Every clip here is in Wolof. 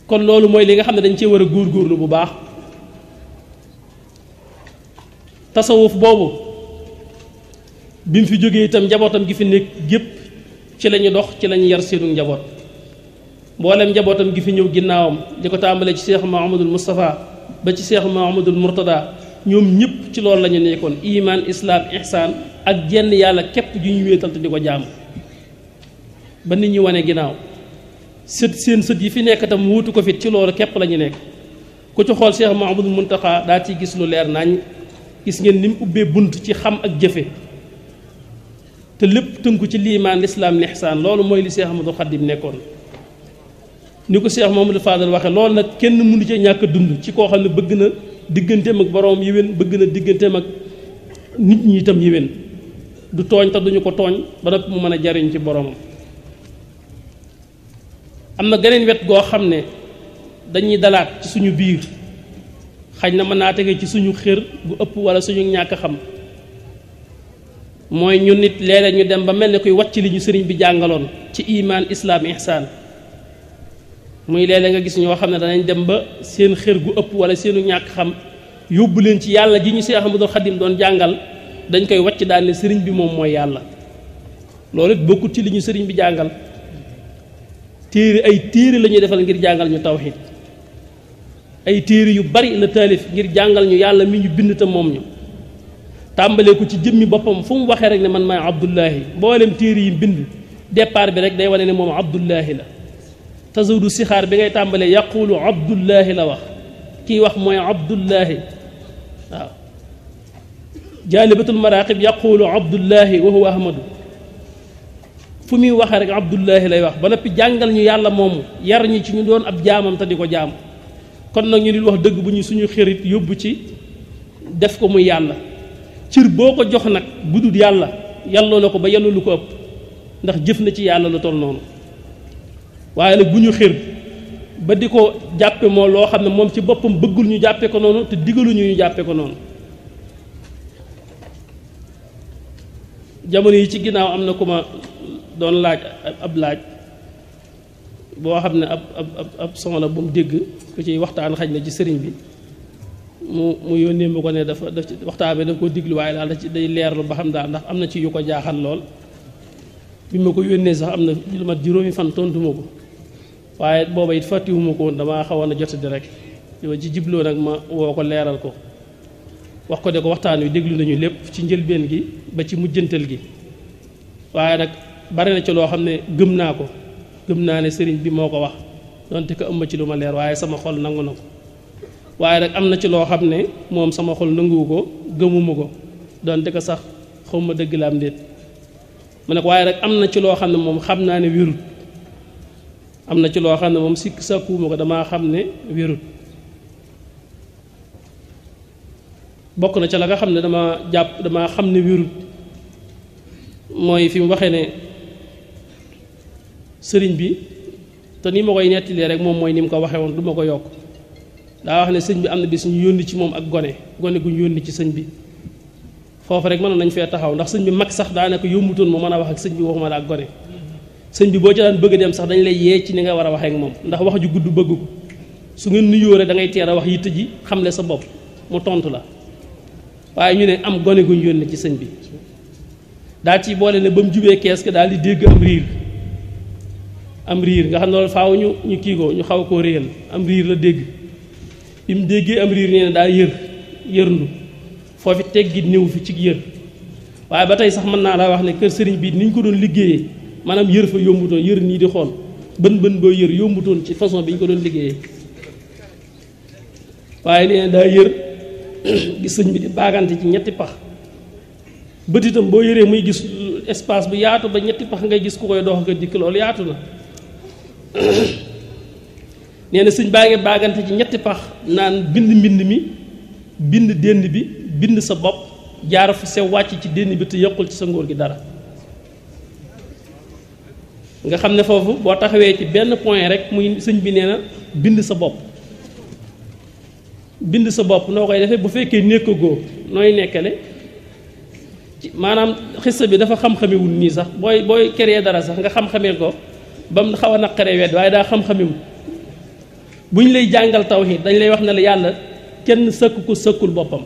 kon loolu mooy li nga xam ne dañ cee war a góorgóorlu bu baax tasawuf boobu bi mu fi jógee itam njabootam gi fi nekk gépp ci lañu dox ci lañu yar seenu njaboot mboolem njabootam gi fi ñëw ginnaawam di ko tàmbalee ci Cheikh Mouhamadul Moustapha ba ci Cheikh Mouhamadul Mourtada ñoom ñëpp ci loolu la ñu nekkoon iman islam ihsaan ak jenn yàlla képp ju ñu wéetal te di ko jaamu ba nit ñi wane ginnaaw seen sët yi fi nekk tam wuutu ko fit ci loolu képp la ñu nekk ku ci xool Cheikh Mouhamadul Mountakha daa ciy gis lu leer nañ gis ngeen ni mu ubbee bunt ci xam ak jëfe te lépp tënku ci liimaan lislaam lihsaan loolu mooy li Cheikh Ahmadou Khadim nekkoon ni ko Cheikh Mouhamadou Fadal waxe loolu nag kenn mënu ci ñàkk a dund ci koo xam ne bëgg na digganteem ak boroom yéwén bëgg na digganteem ak nit ñi itam yéwén du tooñ te duñu ko tooñ ba noppi mu mën a jariñ ci boroomam am na geneen wet goo xam ne dañuy dalaat ci suñu biir xaj na mën naa tege ci suñu xër gu ëpp wala suñu ñàkk xam mooy ñu nit léeg-léeg ñu dem ba mel ne kuy wàcc li ñu sëriñ bi jàngaloon ci iman islam ihsaan muy léeg-léeg nga gis ñoo xam ne danañ dem ba seen xër gu ëpp wala seenu ñàkk xam yóbbu leen ci yàlla ji ñu Seex Ahmadul Xadim doon jàngal dañ koy wàcc daal ne sëriñ bi moom mooy yàlla loolu it bokkut ci li ñu sëriñ bi jàngal ay téere la ñuy defal ngir jàngal ñu tawxiid ay téere yu bari la taalif ngir jàngal ñu yàlla mi ñu bind te moom ñu tàmbalee ko ci jëmmi boppam fu mu waxee rek ne man maay Abdullahi mboolem téere yi bind départ bi rek day wane ne moom Abdullahi la tazawudu sixaar bi ngay tàmbalee yaqulu Abdullahi la wax kii wax mooy Abdullahi waaw jaalibatul maraqib yaqulu Abdullahi wa huwa Ahmadu fu muy waxee rek Abdullahi lay wax ba noppi jàngal ñu yàlla moomu yar ñi ci ñu doon ab jaamam te di ko jaam kon nag ñu di wax dëgg bu ñu suñu xërit yóbbu ci def ko muy yàlla cër boo ko jox nag bu dul yàlla yàlloo la ko ba yàlla lu ko ëpp ndax jëf na ci yàlla lu toll noonu waaye nag bu ñu xër ba di ko jàppe moo loo xam ne moom ci boppam bëggul ñu jàppe ko noonu te digaluñu ñu jàppe ko noonu jamono yi ci ginnaaw am na ku ma doon laaj ab laaj boo xam ne ab son la bu mu dégg ku ciy waxtaan xaj na ci sëriñ bi mu yónnee ma ko ne dafa daf ci waxtaan bi da ko diglu waaye daal da ci day leerlu ba xam daal ndax am na ci yu ko jaaxal lool bi ma ko yónnee sax am na lu mat juróomi fan tontu ma ko waaye booba it fàttiwuma ko woon damaa xawoon a jotadi rek li ma ci jibloo nag ma woo ko leeral ko wax ko de ko waxtaan wi déglu nañu lépp ci njëlbeen gi ba ci mujjantal gi waaye nag bari na ci loo xam ne gëm naa ko gëm naa ne sëriñ bi moo ko wax donte ko ëmma ci lu ma leer waaye sama xol nangu na ko waaye nag am na ci loo xam ne moom sama xol nanguwu ko gëmuma ko donte ko sax xaw ma dëgg la am déet ma ne ko waaye nag am na ci loo xam ne moom xam naa ne wérut am na ci loo xam ne moom sikk sàkkuwuma ko damaa xam ne wérut bokk na ca la nga xam ne damaa xam ne wérut mooy fi mu waxee ne sëriñ bi te ni ma koy nettilee rek moom mooy ni mu ko waxee woon du ma ko yokk daa wax ne sëñ bi am na bis ñu yónni ci moom ak gone gu ñu yónni ci sëñ bi foofu rek mën nañ fee taxaw ndax sëñ bi mag sax daanaka yombutoon mu mën a wax ak sëñ bi waxuma la ak gone sëñ bi boo ci daan bëgg a dem sax dañ lay yee ci ni nga war a waxee ak moom ndax wax ju gudd bëgg ko su ngeen nuyoo rek da ngay teel a wax yitte ji xamle sa bopp mu tontu la waaye ñu ne am gone gu ñu yónni ci sëñ bi daa ci boole ne ba mu jubee kees ga daal di dégg am riir nga xam ne loolu faaw ñu kii ko ñu xaw koo réyal am riir la dégg bi mu déggee am riir nee na daa yërndu foofu teggi néew fi ci yër waaye ba tey sax mën naa laa wax ne kër sëriñ bi ni ñu ko doon liggéeyee maanaam yër fa yombutoon yër nii di xool bën boo yër yombutoon ci façon bi ñu ko doon liggéeyee waaye nee na daa yër gis sëñ bi di baagante ci ñetti pax bët itam boo yëree muy gis espace bu yaatu ba ñetti pax ngay gis ku koy dox ak dikk loolu yaatu na nee na sëñ baa ngi baagante ci ñetti pax naan bind mbind mi bind dénd bi bind sa bopp jaar fu sew wàcc ci dénd bi te yëqul ci sa ngóor gi dara nga xam ne foofu boo taxawee ci benn point rek muy sëñ bi nee na bind sa bopp noo koy defee bu fekkee nekkagoo nooy nekkale maanaam xissa bi dafa xam-xamewul nii sax booy créer dara sax nga xam-xamee ko ba mu xaw a naqaree wedd waaye daa xam-xamewul bu ñu lay jàngal tawhid dañ lay wax ne la yàlla kenn sëkk ko sëkkul boppam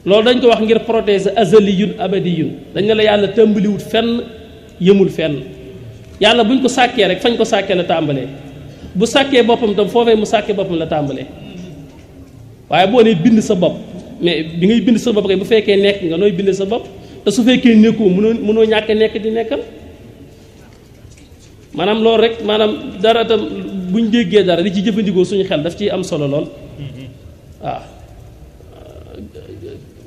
loolu dañ ko wax ngir protéger azaliyun abadiyun dañ ne la yàlla tàmbaliwut fenn yëmul fenn yàlla buñ ko sàkkee rek fañ ko sàkkee la tàmbalee bu sàkkee boppam tam foofee mu sàkkee boppam la tàmbalee waaye boo nee bind sa bopp mais bi ngay bind sa bopp kay bu fekkee nekk nga nooy bind sa bopp te su fekkee nekkoo mënoo ñàkk nekk di nekkal maanaam loolu rek maanaam dara tam buñ déggee dara di ci jëfandikoo suñu xel daf ciy am solo lool waaw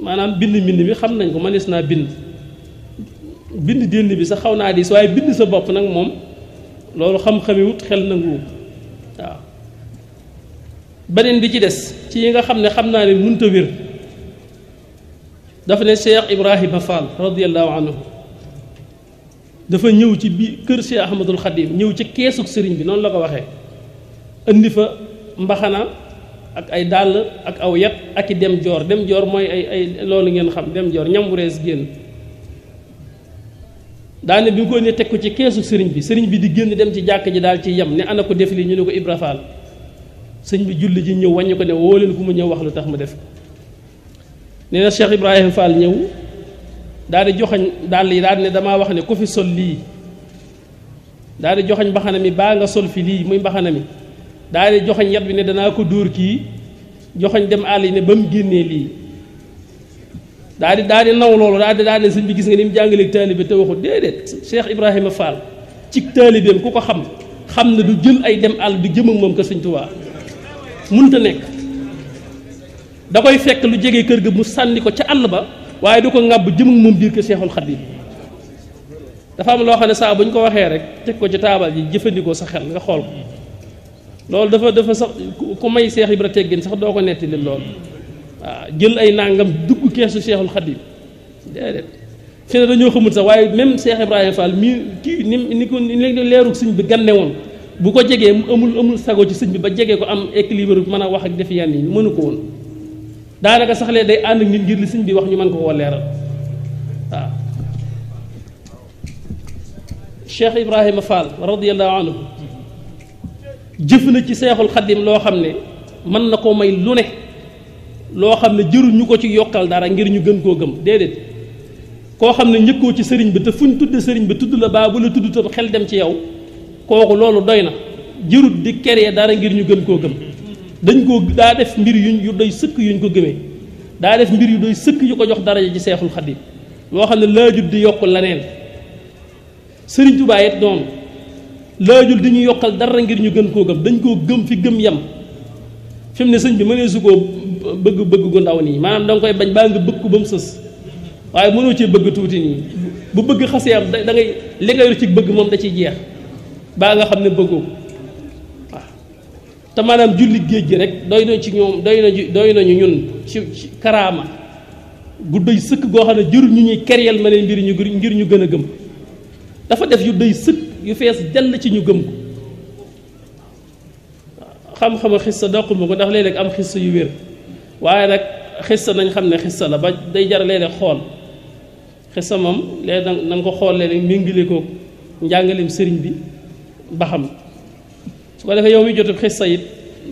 maanaam bind mi xam nañ ko mënees naa bind dénn bi sax xaw naa diis waaye bind sa bopp nag moom loolu xam-xami wut xel nanguwu waaw beneen bi ci des ci yi nga xam ne xam naa ne mënut a wér dafa ne Cheikh Ibrahima Fall radiyallahu anhu dafa ñëw ci biir kër Cheikh Ahmadul Khadim ñëw ci keesug sëriñ bi noonu la ko waxee indi fa mbaxana ak ay dàll ak aw yat ak i dem joor mooy ay loolu ngeen xam dem joor ñam bu rees génn daane bi nga ko ne teg ko ci keesug sëriñ bi di génn dem ci jàkk ji daal ci yem ne ana ko def lii ñu ne ko Ibra Fall sëñ bi julli ji ñëw wàññi ko ne woo leen ku mu ñëw wax lu tax mu def nee na Cheikh Ibrahima Fall ñëw daal di joxañ dàll yi daal di ne damaa wax ne ku fi sol lii daal di joxañ mbaxana mi baa nga sol fi lii muy mbaxana mi daal di joxañ yat bi ne danaa ko dóor kii joxañ dem àll yi ne ba mu génnee lii daal di naw loolu daal di sëñ bi gis nga ni mu jàngaleeg taalibe te waxut déedéet Cheikh Ibrahima Fall ci taalibeem ku ko xam na du jël ay dem àll du jëm ak moom kër Sëñ Tuubaa munta nekk da koy fekk lu jege kër ga mu sànni ko ca àll ba waaye du ko ŋàbb jëm ak moom biir kër Seexul Xadiim dafa am loo xam ne saa bu ñu ko waxee rek teg ko ci taabal ji jëfandikoo sa xel nga xool ko loolu dafa sax ku may Seex Ibra teggin sax doo ko nettali loolu waaw jël ay nangam dugg keesu Seexul Xadiim déedéet fi ne dañoo xamul sax waaye même Cheikh Ibrahima Fall mii kii ni ko leerug sëñ bi ganne woon bu ko jegee amul sago ci sëñ bi ba jegee ko am équilibre mën a wax ak def yenn yi mënu ko woon daanaka sax lee day ànd ak nit ngir li sëñ bi wax ñu mën ko koo leeral waaw Cheikh Ibrahima Fall radiyallahu anhu jëf na ci Seexul Xadiim loo xam ne mën na koo may lu ne loo xam ne jërul ñu ko ci yokkal dara ngir ñu gën koo gëm déedéet koo xam ne njëkkoo ci sëriñ bi te fu ñu tudd sëriñ bi tudd la baa bu la tudd tam xel dem ci yow kooku loolu doy na jërut di keree dara ngir ñu gën koo gëm dañ koo daa def mbir yu doy sëkk yuñ ko gëmee daa def mbir yu doy sëkk yu ko jox daraja ci Seexul Xadiim loo xam ne laajut di yokk leneen sëriñ Tuubaa it noonu laajul di ñu yokkal dara ngir ñu gën koo gëm dañ koo gëm fi gëm yem fi mu ne sëñ bi mënee su koo bëgg gu ndaw nii maanaam da nga koy bañ baa nga bëgg ko ba mu sës waaye mënoo cee bëgg tuuti nii bu bëgg xasee am da ngay li nga yor ci bëgg moom da ciy jeex baa nga xam ne bëggoo waaw te maanaam julli géej gi rek doy na ci ñoom doy nañu ñun ci karaama gu doy sëkk goo xam ne jërul ñu ñuy keryal ma ne mbir ñu ngir ñu gën a gëm dafa def yu doy sëkk yu fees jàll ci ñu gëm ko xam-xama xissa doquma ko ndax léeg-léeg am xissa yu wér waaye nag xissa nañ xam ne xissa la ba day jar léeg-léeg xool xissa moom léegi na nga ko xool léeg-léeg méngale ko njàngaleem sëriñ bi ba xam su ko defee yow mi jotub xissa it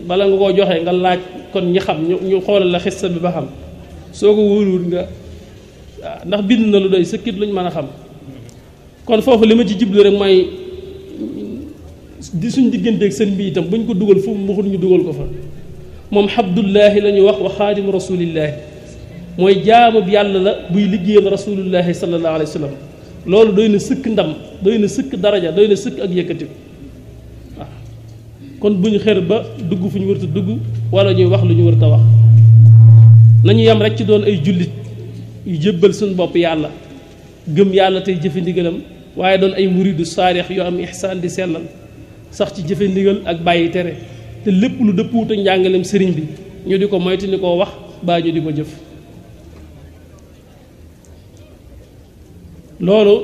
bala nga koo joxee nga laaj kon ñi xam ñu xoolal la xissa bi ba xam soo ko wóoruwut nga waaw ndax bind na lu doy sëkkit luñ mën a xam kon foofu li ma ci jublu rek mooy di suñ digganteeg sëriñ bi itam buñ ko dugal fu mu waxul ñu dugal ko fa moom Abdullahi la ñu wax wa xaadimu rasulillahi mooy jaamub yàlla la buy liggéeyal rasulillahi sallallahu alayhi wa sallam loolu doy na sëkk ndam doy na sëkk daraja doy na sëkk ak yëkkati waaw kon bu ñu xër ba dugg fu ñu wërta dugg wala ñuy wax lu ñu wërta wax nañu yem rek ci doon ay jullit yu jébbal suñu bopp yàlla gëm yàlla tey jëfe ndigalam waaye doon ay muridu saarix yu am ihsaan di sellal sax ci jëfe ndigal ak bàyyi tere te lépp lu dëppuwut ak njàngaleem sëriñ bi ñu di ko moytu ni koo wax baa ñu di ko jëf loolu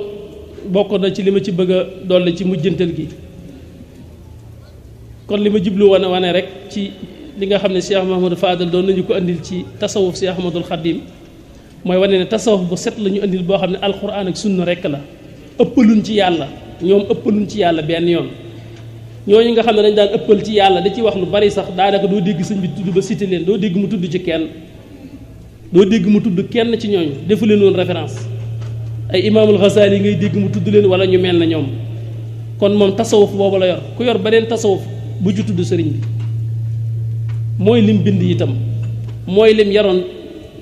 bokk na ci li ma ci bëgg a dolli ci mujjantal gi kon li ma jublu wane rek ci li nga xam ne Cheikh Mahamadou Fadal doon nañu ko andil ci tasawuf Cheikh Ahmadul Khadim mooy wane ne tasawuf bu set la ñu andil boo xam ne alquran ak sunna rekk la ëppaluñ ci yàlla ñoom ëppaluñ ci yàlla benn yoon ñooñu nga xam ne dañ daan ëppal ci yàlla da ci wax lu bari sax daanaka doo dégg sëñ bi tudd ba cité leen doo dégg mu tudd ci kenn doo dégg mu tudd kenn ci ñooñu defu leen woon référence ay imaamul Xasaali ngay dégg mu tudd leen wala ñu mel na ñoom kon moom tasawuf boobu la yor ku yor beneen tasawuf bu ci tudd sëriñ bi mooy lim bind itam mooy lim yaroon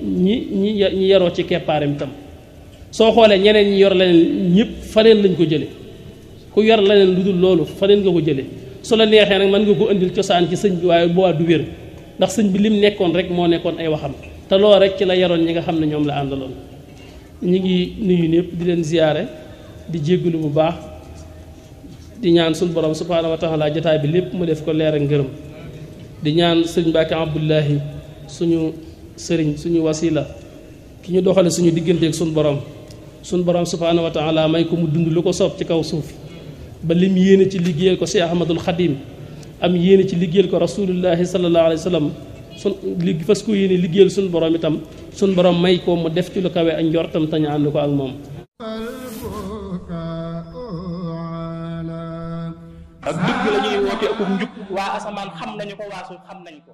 ñi yaroo ci keppaaram itam soo xoolee ñeneen ñi yor leneen ñëpp faneen lañ ko jële ku yor leneen lu dul loolu faneen nga ko jële su la neexee nag mën nga ko indil cosaan ci sëñ bi waaye boobaa du wér ndax sëñ bi lim nekkoon rek moo nekkoon ay waxam te loolu rek ci la yaroon ñi nga xam ne ñoom la àndaloon ñi ngi nuyu ñëpp di leen ziyaare di jéggalu bu baax di ñaan suñu borom subhaanahu wa taala jotaay bi lépp mu def ko leer ak ngërëm di ñaan sëriñ Mbàkke Abdullahi suñu sëriñ suñu wasila ki ñu doxale suñu digganteeg suñu borom subhaanahu wa taala may ko mu dund lu ko soob ci kaw suuf ba lim yéene ci liggéeyal ko Cheikh Ahmadul Xadim am yéene ci liggéeyal ko rasulullahi sallallahu alayhi wa sallam fas ko yéene liggéeyal suñu borom itam suñu borom may ko mu def ci lu kawe ak njortam te ñu ànd ko ak moom. ak dëgg la ñuy woote ak njub waa asamaan xam nañu ko waa suuf xam nañ ko.